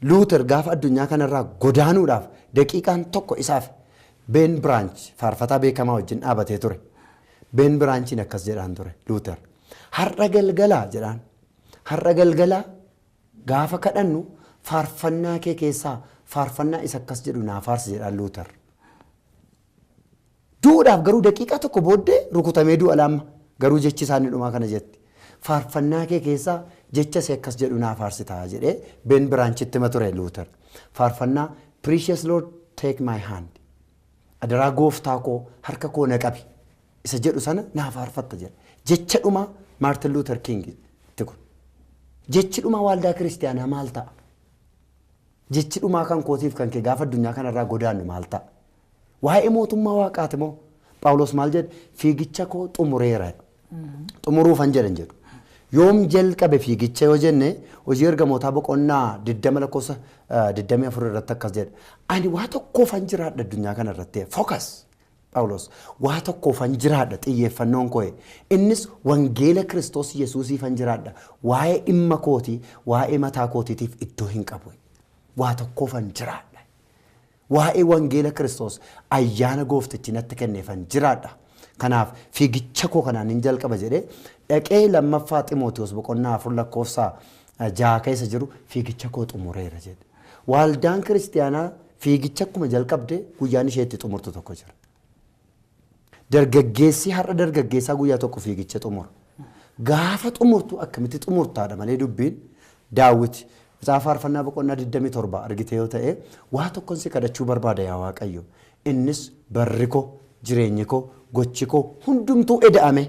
Luuter gaafa addunyaa kanarraa godaanuudhaaf daqiiqaan tokko isaaf Ben Branch faarfataa beekamaa wajjin dhaabatee ture. Ben Branchiin akkas jedhaan ture Luuter. Har'a galgalaa jedhaan. Har'a galgalaa gaafa kadhannu faarfannaa kee keessaa faarfannaa isa akkas jedhu naa faarsi jedhaan Luuter. Du'uudhaaf garuu daqiiqaa tokko booddee rukutamee du'a laamma. Garuu jechi isaanii dhumaa kana jetti. Faarfannaa kee keessaa jecha isa akkas jedhu naa faarsitaa jedhee Ben Branchitti hima ture Luuter. Faarfannaa "Precious Lord, take my hand." Adaraa gooftaa koo, harka koo na qabi. Isa jedhu sana naa faarfatta jedha. Jecha dhumaa Maartin Luuter King itti kun. Jechi dhumaa waldaa kiristiyaanaa maal ta'a? Jechi dhumaa kan kootiif kan kee gaafa addunyaa kanarraa godaannu maal ta'a? Waa'ee mootummaa waaqaati moo? Phaawulos maal jedhe? Fiigicha koo xumureera. Xumuruufan jedhan jedhu. Yoom jalqabe fiigicha yoo jenne, Hojii Ergamootaa boqonnaa 20 lakkoofsa 24 irratti akkas jedha. Ani waa tokkoofan jiraadha addunyaa kana irratti. Focus. Phaawulos waa tokkoofan jiraadha, xiyyeeffannoon koo. Innis wangeela Kiristoos Yesuusiifan jiraadha. Waa'ee dhimma kootii, waa'ee mataa kootiitiif iddoo hin qabu. Waa tokkoofan jiraadha. Waa'ee wangeela Kiristoos ayyaana gooftichi natti kenneefan jiraadha. Kanaaf fiigicha koo kanaan hin jalqaba jedhee dhaqee Lammaffaa Ximootiyoos boqonnaa 4 lakkoofsa 6 keessa jiru fiigicha koo xumureera jedhe. Waldaan kiristiyaanaa fiigicha akkuma jalqabde guyyaan ishee itti xumurtu tokko jira. Dargaggeessi har'a dargaggeessaa guyyaa tokko fiigicha xumura. Gaafa xumurtu akkamitti xumurtaadha malee dubbiin. Daawwiti Macaafa Faarfannaa boqonnaa 27 argite yoo ta'e, waa tokkon si kadhachuu barbaada yaa Waaqayyo. Innis barri koo, jireenyi koo, gochi koo hundumtuu eda'ame.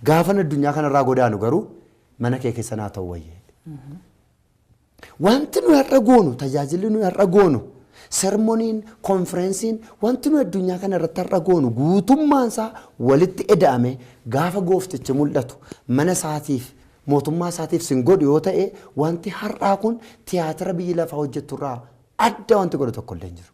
Gaafan addunyaa kanarraa godaanu garuu mana kee keessa naa ta'u wayyee. Wanti nuyi har'a goonu, tajaajilli nuyi har'a goonu, sermoniin, konferensiin, wanti nuyi addunyaa kana irratti har'a goonu guutummaan isaa walitti eda'ame gaafa gooftichi mul'atu mana isaatiif, mootummaa isaatiif sin godhu yoo ta'e, wanti har'aa kun tiyaatira biyyi lafaa hojjettu irraa adda wanti godhu tokko illee hin jiru.